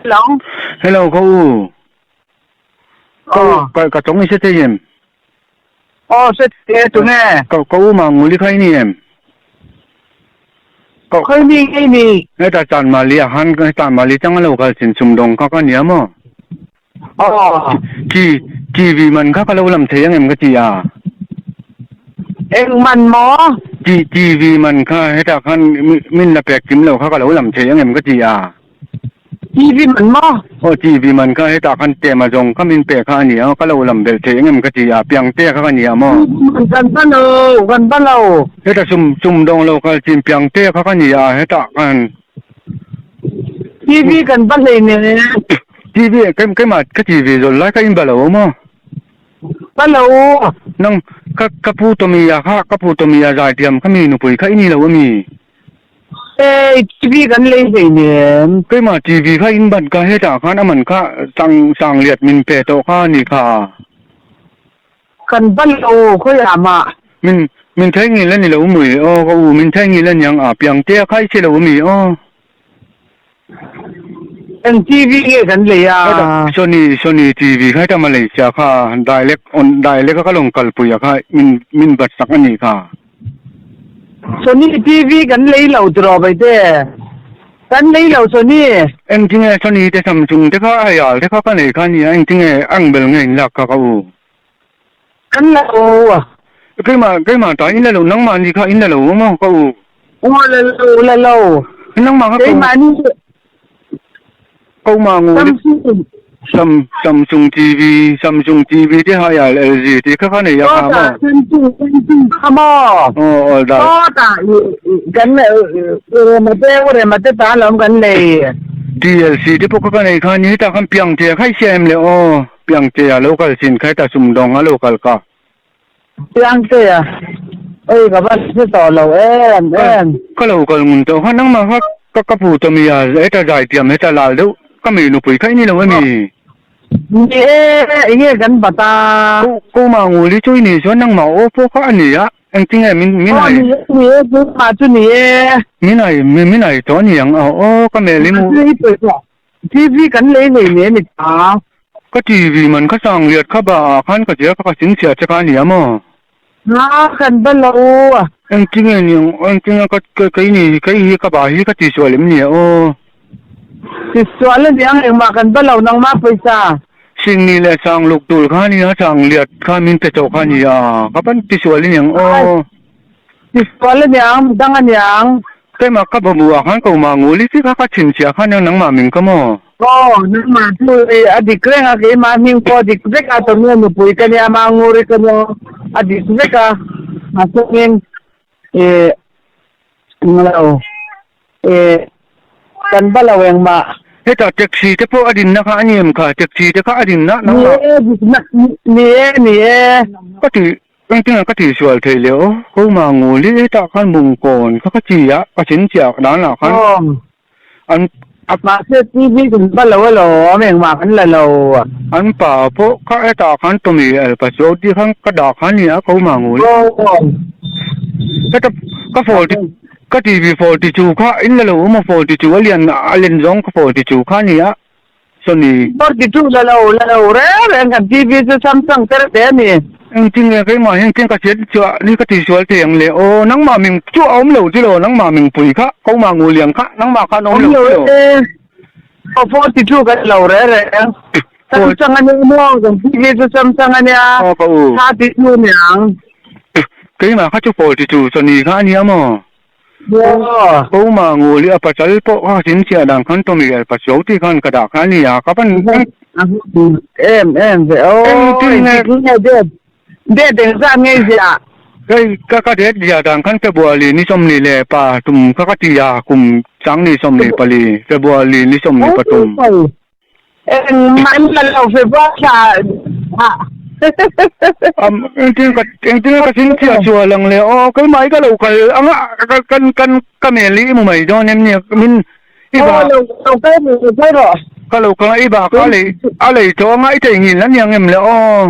Hello. Hello ka u. Ka u Oh. ka ka tawng i hre thei em? Oh, hre thei e tunge? Ka ka u Manguli kha i ni em? Ka Khawi mi nge i ni? Heta Chanmali ah khan Chanmali chang a lo kal chin sumdawng kha ka nia maw? Oh. Chi TV man kha ka lo lam thei ang em ka ti a? Eng man maw? Chi TV man kha hetah khan min la pek kim lo kha ka lo lam thei ang em ka ti a? TV man maw? Aw TV man kha hetah khan tema zawng kha min pe kha a ni a, ka lo lam belh thei ang em ka ti a, piangte kha ka ni a maw? TV man kan va lo, kan va lo. Heta sum sumdawng lo kal chin piangte kha ka ni a, hetah khan. TV kan va hlei nen. TV keimah ka TV zawl lai kha in ba lo maw? Ba lo. Nang ka ka pu Tommy-a kha ka pu Tommy-a zaithiam kha mi nupui kha i ni lo a mi? Ei TV kan lei hlei nen. Keimah TV kha in ban ka hetah khan a man kha sang sang liat min pe tawh kha a ni kha. Kan ba lo khawiah mah. Min min thei ngil a ni lo mui aw ka u min thei ngil a niang a piangtea kha i si lo a mi aw. Eng TV nge kan lei a? Heta Sony Sony TV kha heta Malaysia kha dialect on dialect a ka lawng kalpui a kha min min bat sak a nih kha. Sony TV kan lei lo tiraw Baite? Kan lei lo Sony. Engtinge Sony te Samsung te kha a yal te kha ka nei kha nia engtinge ang bel nge in lak kha ka u? Kan la lo a. Keimah keimah ta in la lo nangmah ni kha in la lo maw ka u. Aw la lo la lo. Nangmah kha ko. Keimah ni. Ko ma ngu. Samsung. Sam Samsung TV Samsung TV te ha ya LG te kha kha nei ya kha maw. Samsung Samsung kha maw. Aw aw da. Aw ta kan remate remate ta lawm kan nei. TLC te pawh kha ka nei kha ni ta khan piang te khai siam le aw. Piangtea lo kal sin kha heta sumdawng a lo kal ka. Piangtea, Oi ka va hre tawh lo em em. Ka lo kal ngun tawh kha nangmah kha ka ka pu tawh mi a heta zai tiam heta lal deuh ka mi nupui kha i ni lo emi? Ni e, enge kan bat a. Ko ko mah ngu li chu i ni chuan nangmah aw pawh kha a ni a, engtinge min min Aw ai. ni e ni e keimah chu ni e. Min ai min ai tawh a ni ang aw ka mel i mu. TV kan lei nei nen ni ta. Ka TV man kha sang liat kha ba ah khan ka zia kha ka sin chhia che kha a nia maw? Nga kan ba lo a. Engtinge ni ang engtinge ka kei ni kei hi ka ba hi ka ti sual em nia aw. Ti sual a ni ang engmah kan ba lo nangmah pawisa. Sing ni leh sang luk tul kha a nia sang liat kha min pe tawh kha a nia ka pan ti sual a ni ang aw. Ti sual a ni ang midang a ni ang. Keimah ka babu ah khan ko mah ngul i chi kha ka chhinchhiah khan eng nangmah min ka maw? Aw, nangmah chu i a dik reng a, keimah hming pawh a dik vek a, Tomia nupui ka nia, mah ngur i ka nia, a dik vek a, mahsengin i englo i kan va lo engmah. Heta taxi te pawh a dinna kha a ni em kha, taxi te kha a dinna nangmah. Ni e, dikna ni e, ni e. Ka ti Engtinge ka tihsual theih leh aw, ko mah ngul i hetah khan bungkawn kha ka chi a, ka chin chiah danah khan an a Mahse TV kan va lo alawm, engmah kan la lo. An pa pawh kha hetah khan Tommy el pa chu ti khan ka dah khan nia ko mah ngul. Heta ka 40 ka TV 42 kha in la lo awm a 42 a lian a len zawng ka 42 kha nia. Sony. 42 la lo la lo reng reng kan TV chu Samsung te reuh te a ni. Engtin nge keimah hian ken ka hriat chuah ni ka tisual thei ang le aw nangmah ming chu a awm lo tilo nangmah mingpui kha komah nguliang kha nangmah khan a awm lo tilo. Awm lo e aw 42 kan lo reng reng Samsung a nia maw kan TV chu Samsung a nia Aw ka u. 32 niang. Keimah kha chu 42 Sony kha a nia maw. Ko ma ngu li a pasal pawh kha sin chhiah dan khan Tommy el paslo tih khan ka dah kha a ni a ka pan Em em ve aw Engtin nge nge det det eng zat nge ziah Hei ka ka det ziah dan khan February ni 24 leh pa tum kha ka ti a kum chang ni 24 February ni 23. Engmah in la lo February thla ah. Am engtin ka engtin ka sin chhia chhuah lang le aw keimah hi ka lo kal anga ka kan kan ka mel i mu mai dawn em ni min i ba Aw lo lo kal rawh lo kal rawh. Ka lo kal a i ba kha a lei a lei tawh anga i theihnghilh a niang em le aw.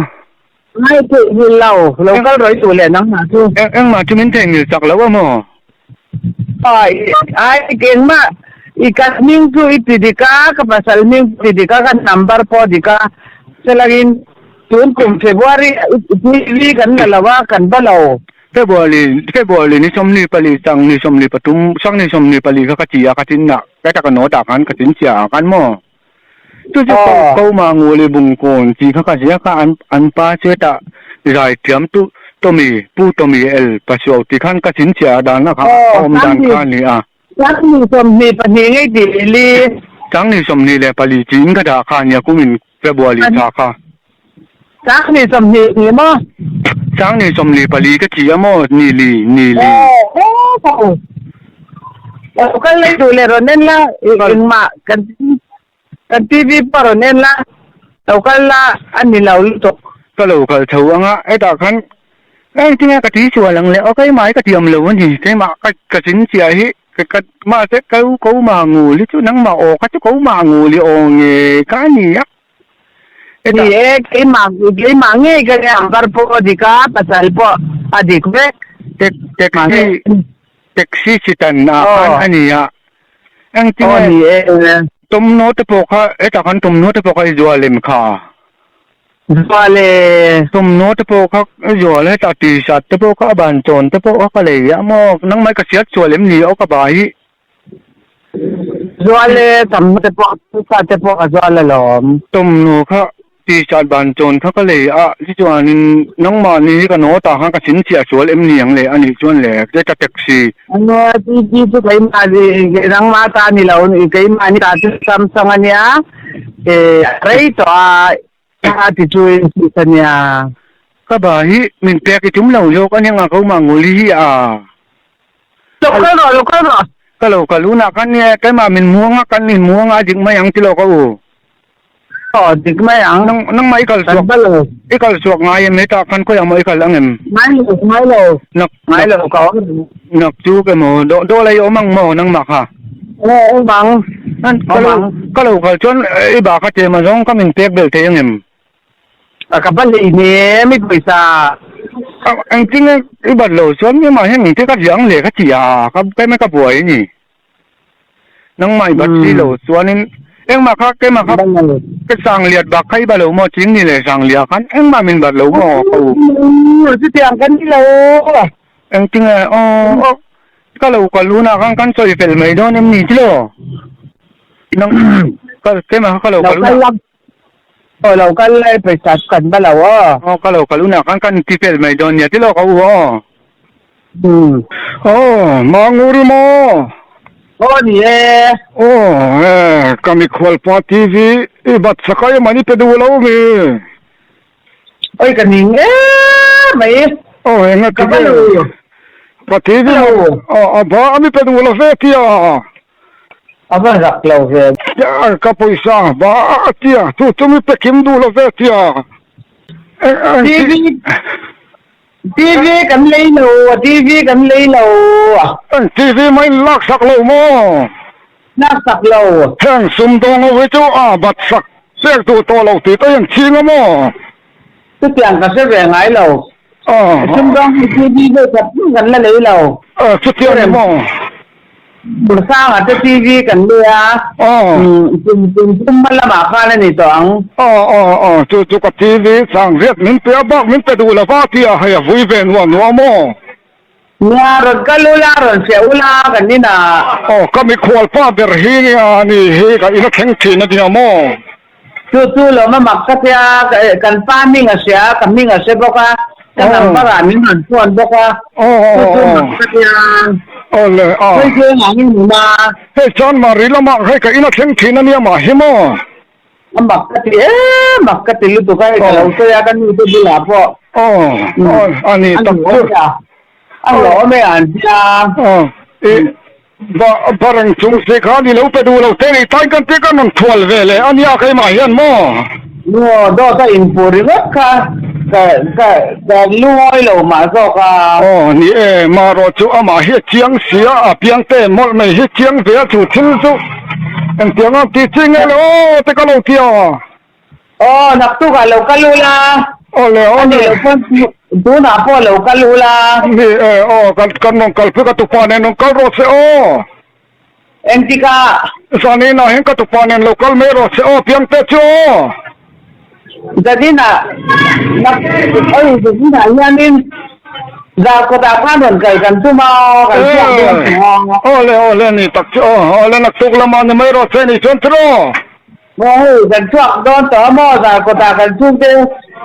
Ngai theihnghilh lo lo kal rawh i duh leh nangmah chu. Eng engmah chu min theihnghilh chak lo a maw? Ai ai engmah. I ka hming chu i ti dik a, ka pasal hming ti dik a, ka number pawh a dik a, chelangin tun kum February ah i TV kan la lo a, kan va lo. February February ni 24 sang ni 23 sang ni 24 kha ka ti a, ka tin ah, ka ta ka note ah khan ka tin chiah ah khan maw. Chu chu ko ko ma ngu le bung kawn ti kha ka ziak a, an an pa chu hetah zai thiam tu Tommy Pu Tommy El Pasuau ti khan ka chhinchhiah a dan a kha a awm dan kha a ni a. Changni 22 ngei ti li. Changni 24 tiin ka dah kha a nia kumin February thla kha. Changni 20 ni maw? Changni 24 ka ti a maw? Ni li, ni li. Aw, Lo kal lei duh leh rawn en la, engmah kan kan TV pawh rawn en la, lo kal la a ni lo lutuk. Ka lo kal tho ang a, hetah khan engtinge ka ti sual ang le aw keimah hi ka tiam lo a ni, keimah ka ka zin chiah hi ka ka mahse ko ko mah ngul hi chu nangmah aw kha chu ko mah ngul hi aw nge kha a ni a. Ni e, keimah keimah ngei ka nia number pawh a dik a, pasal pawh a dik vek. Taxi taxi chitan ah khan a ni a, engtinge tumnaw te pawh kha hetah khan tumnaw te pawh kha i zual em kha? Zual e. Tumnaw te pawh kha i zual hetah t-shirt te pawh kha a ban chawn te pawh kha ka lei a maw, nangmah i ka hriat sual em ni aw ka bai hi. Zual e, tam te pawh sa te pawh a zual alawm. Tumnu kha t-shirt ban chawn kha ka lei a, tichuanin nangmahni hi ka note ah khan ka chhinchhiah sual em ni ang le a nih chuan le ka taxi. Enge TV chu keimah nangmah ta ni lo keimahni ta chu Samsung a nia a rei tawh a a ti chu in hrilh a nia. Ka ba hi min pek i tum lo zawk a nia nga ko mah nguli hi a. Lo kal rawh, lo kal rawh. Ka lo kal hunah khan nia keimah min muang a, kan inmuang a, a dik mai ang ti lo ka u. Aw, dik mai ang. Nang, nangmah i kal chhuak, i kal chhuak ngai em hetah khan khawiah maw i kal ang em? Ngai lo, ngai lo. Nak, ngai lo ka awm. Nak chu ke maw, dawh dawh lai awm ang maw nangmah kha? Aw, awm ang. Ka lo, ka lo kal chuan i ba kha tlem a zawng ka min pek belh thei ang em? A ka va lei hnem i pawisa. Engtin nge i bat lo chuan mimah hian engtin ka ziah ang le ka ti a, ka keimah ka buai a ni. Nangmah i bat si lo chuanin engmah kha keimah kha ka sangliat bak kha i bat lo maw chingni leh sangliah khan engmah min bat lo maw ka u. Chutiang ka ni lo. Engtin nge aw ka lo kal hunah khan kan sawi fel mai dawn em ni tilo? Nang keimah kha ka lo kal hunah. Aw lo kal lai pawisa chu kan va lo aw. Aw ka lo kal hunah khan kan ti fel mai dawn nia ti lo ka u aw. Umm. Aw Manguri maw? Aw ni e. Aw e ka mikhualpa TV i bat sak a emaw ni pe duh lo mi? Oi ka ning em mai. Aw enga ti ve? Ka TV aw a ba a mi pe duh lo ve tia. A va zak lo ve. Ka pawisa va a tia, chu chu mi pe kim duh lo ve tia. TV TV kan lei lo a, TV kan lei lo a. Eng TV mah in lak sak lo maw? Lak sak lo. Heng sumdawng ho hi chu a bat sak pek duh tawh lo tih te hian ching a maw? Chutiang ka hre ve ngai lo. Sumdawng hi TV deuh khat kan la lei lo. Chutiang ni maw? Bursanga te TV kan lei a, kum kum hma lamah khan a ni tawh ang. Aw aw aw, chu chu ka TV chang riat min pe a bak min pe duh lo va tia hei a vui ve nuah nuah maw? Nia, rawn kal ula, rawn fiah ula kan inah. Aw, ka mikhual pa ber hi nia ni hi ka in a thleng thin a nia maw? Chu chu lawm a mak ka tia, kan pa hming a hria a, ka hming a hre bawk a, ka number ah min rawn phone bawk a, chu chu mak ka tia. Awle a. Hei chu engah nge ni ma? Hei chuan Mari lamah hei ka in a thleng thin a nia mah hi maw? A mak ka ti em, mak ka ti lutuk a, hei ka lo sawi a, ka nu te bulah pawh. Aw, a ni tak chu. A hlawm e an tia. Aw, i Ba bareng chung si khan i lo pe duh lo te nih tain kan tih kan rawn thual ve leh a nia keimah hian maw? Maw dawt a inpuh ringawt kha ka ka ka lungawi lo mah zawk a. Aw ni e, marawh chu amah hi a chiang si a, a piang te mawlh mai hi chiang ve a chu thil chu engtiang ang tih chi nge le aw te ka lo ti a. Aw naktukah lo kal ula. Aw le aw le. A nih loh chuan tunah pawh lo kal ula. Ni e aw kan kan rawn kal pui ka tupa nen rawn kal rawh se aw. Engtikah? Zaninah hian ka tupa nen lo kal mai rawh che aw, Piangte chu aw. Zaninah, oi zaninah hianin Zarkawtah khan rawn kal kan tum a, kan chhuak dawn tawh a. Aw le, aw le ni tak chu aw, aw le naktuk lamah ni mai rawh che ni chuan tiraw. Maw hei kan chhuak dawn tawh a maw Zarkawtah kan chhungte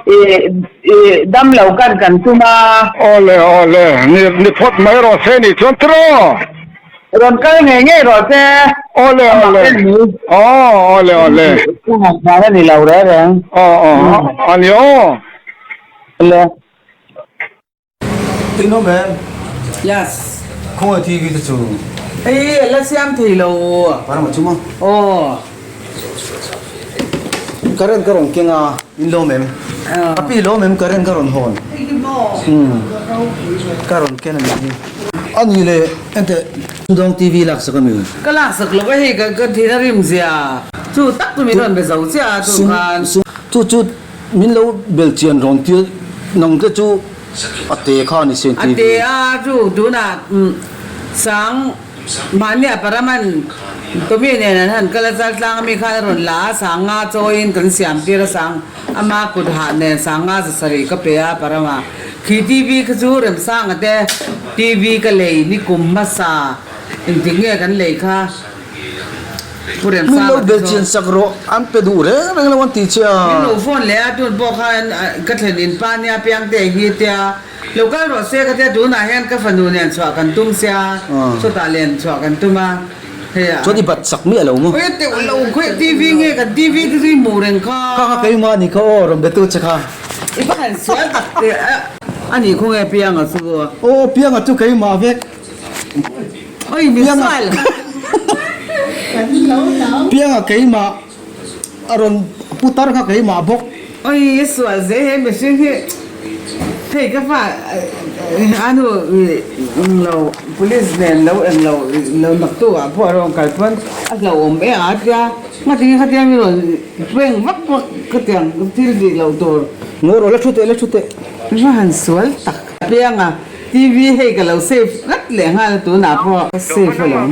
i dam lo kan kan tum a. Aw le, aw le, ni ni phawt mai rawh se ni chuan tiraw. Rawn kal ngei ngei rawh se. Aw le, aw le, aw aw le, aw le. Ka ngaihdan a ni lo reng reng. Aw aw a ni aw. Le. Tin awm em? Yes. Khawngaih TV te chu. Hei a la siam thei lo. Parama chu maw? Aw. Current ka rawn keng a, in lawm em? A pi lawm em current ka rawn hawn? Umm ka rawn ken a nih hi. A nih le enteh Sudawng TV lak sak a mi? Ka lak sak lo a hei ka ka thin a rim zia. Chu tak chu min rawn be zo chiah a chu khan. Chu chu Min lo bel chian rawn tir nang te chu a te kha a ni sen A te a chu tunah sang mahnia Paraman Tommy nen an han kal a chal tlang ami khan a rawn la a sang nga chawiin kan siam tir a sang ama kut hah nen sang nga za sarih ka pe a Parama khi TV kha chu Remsanga te TV ka lei ni kum hmasa engtik nge kan lei kha. Min lo bel chian sak rawh, an pe duh reng reng lo an ti che a. Min lo phone leh a, tun pawh khan ka thlen in pa nia piangte hi tia lo kal rawh se ka tia tunah hian ka fanu nen chhuah kan tum sia chutah len chhuah kan tum a hei a. Chuan i bat sak miah lo maw? Khawi teuh lo, khawi TV nge kan TV te chu i hmuh reng kha. Kha kha keimah ni kha aw rawn betu che kha. I va han sual tak teh a. A nih khaw nge pianga chu? Aw pianga chu keimah vek. Oi mi sual. Pianga keimah a rawn putar kha keimah bawk. Oi sual ze he mihring hi hei ka fa anu englo police nen lo englo lo naktu ah pawh a rawn kal pawn a hlauhawm em a tia ngatinge khatiang mi rawn peng vak vak khatiang thil tih loh tur. Ngaw rawh la thu teh la thu teh. Va han sual tak. Pianga TV hei ka lo save ngat leh nghal a tunah pawh ka save alawm.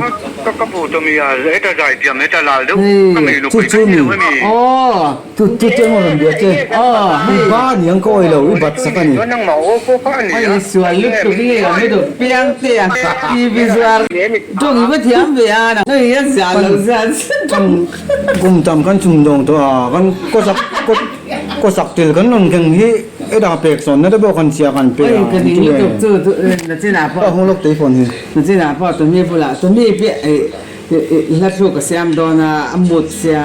Ka pu chu mi a heta zai thiam heta lal deuh ka mi Chu nupui chu ka ni mi lo emi. Aw. Chu chu chu emaw rawn bia che. Aw I hei. ba niang ka awi lo i bat sak a ni. Oi sual lutuk hi hei awm lutuk piang te a TV zuar tung i va thiam ve a nang hei a zia lo zia Kan kum tam kan chum dawng tawh a kan kawsak Kawsak til kan rawn keng hi e dang pek sawn na te pawh kan chhia kan pe a Oi ka ning lutuk chu chu nachinah pawh Ka hung lawk tei phone hi. Nachinah pawh tumi bulah tumi pi i hla thluk a siam dawn a a mut sia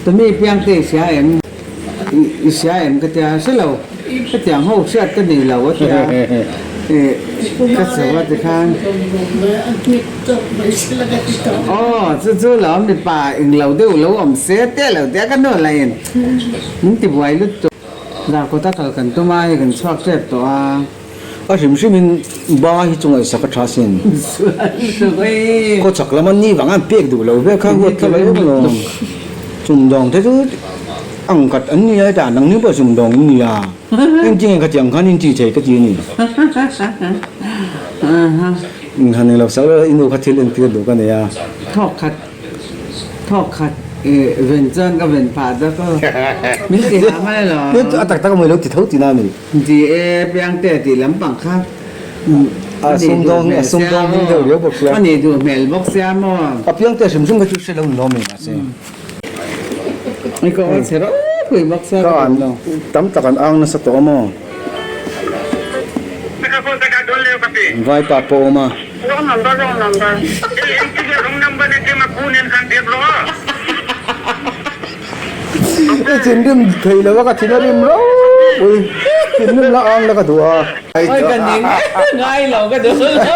tumi piang te i hria em i hria em ka tia hre lo hetiang ho hriat ka nei lo a tia i ka chho a tikhan aw chu chu lo mipa englo deuh lo awm se te lo tia ka nu lahin. Min ti buai lutuk. Zarkawta kal kan tum a, hei kan chhuak tep tawh a. A hrim hrim in ba hi chu ngaihsak a tha sin. Khaw chak lam an ni vang a an pek duh lo vel kha huat thla lo em alawm. Chumdawng te chu ang khat an nia hetah nang ni pawh chumdawng in nia. Engtin nge khatiang khan in ti thei ka ti a ni. Han englo sak lo i nu kha thil entir duh ka nei a. Thawk khat. Thawk khat i ven chuan ka ven phah ta ko. Min ti hah mai lo. A tak tak a mawi lo ti tho tina a ni. Ti e piangte tih lampang kha a sumdawng a sumdawng hming deuh riau bawk sia. A nih duh hmel bawk sia maw. A piangte hrim hrim kha chu hre lo ni lawm e mahse. I ka aw chhe ropui bawk sia ka duh lo. Tam tak an ang nasa tawh a maw. Vai pa pawh a awm a. Wrong number wrong number ei eng ti nge wrong number na kem a pu nen khan biak rawh a. I thinrim thei lo a ka thin a rim ropui thinrim la ang la ka duh a. Oi ka ning ngai lo ka duh lo.